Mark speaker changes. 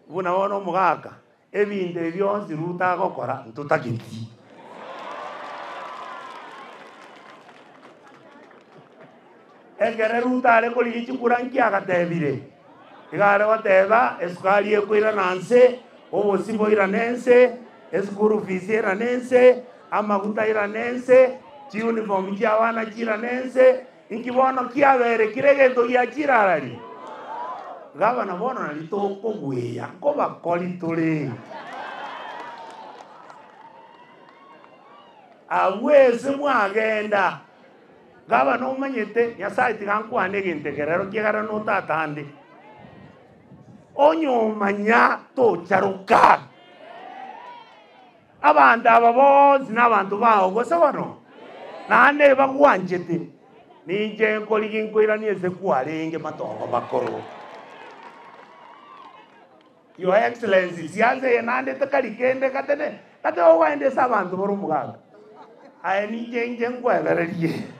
Speaker 1: Buna bono omogaka, ebinto ebi bionsi Ruto agokora ntotageti. Ekere Ruto are korigia chikura nki agatebire? Iga are goteba esukari ekoirana nse, obosie boirane nse, eschool fees erane nse, amaguta airane nse, chiuniform chia abana chirane nse, Inki bono kiabeire kera egento giachire arari? Gavana bono nari tokogweya nkobakori tore. Abwo ase mwagenda, gavana omanyete Nyasaye tiga nkwane egento eke rero kiagera notatande. Onye omanya tocharoka. Abanto aba bonsi nabanto bao, gose bono? Naende bagwanchete, ninche nkorigia nkoiranie ase kwarenge matongo makoro. Your Excellency, siasa eye naende tekari kende gatene, gati ogoenda ase abanto bare omogaka. Aye ninche inche nkwebererie.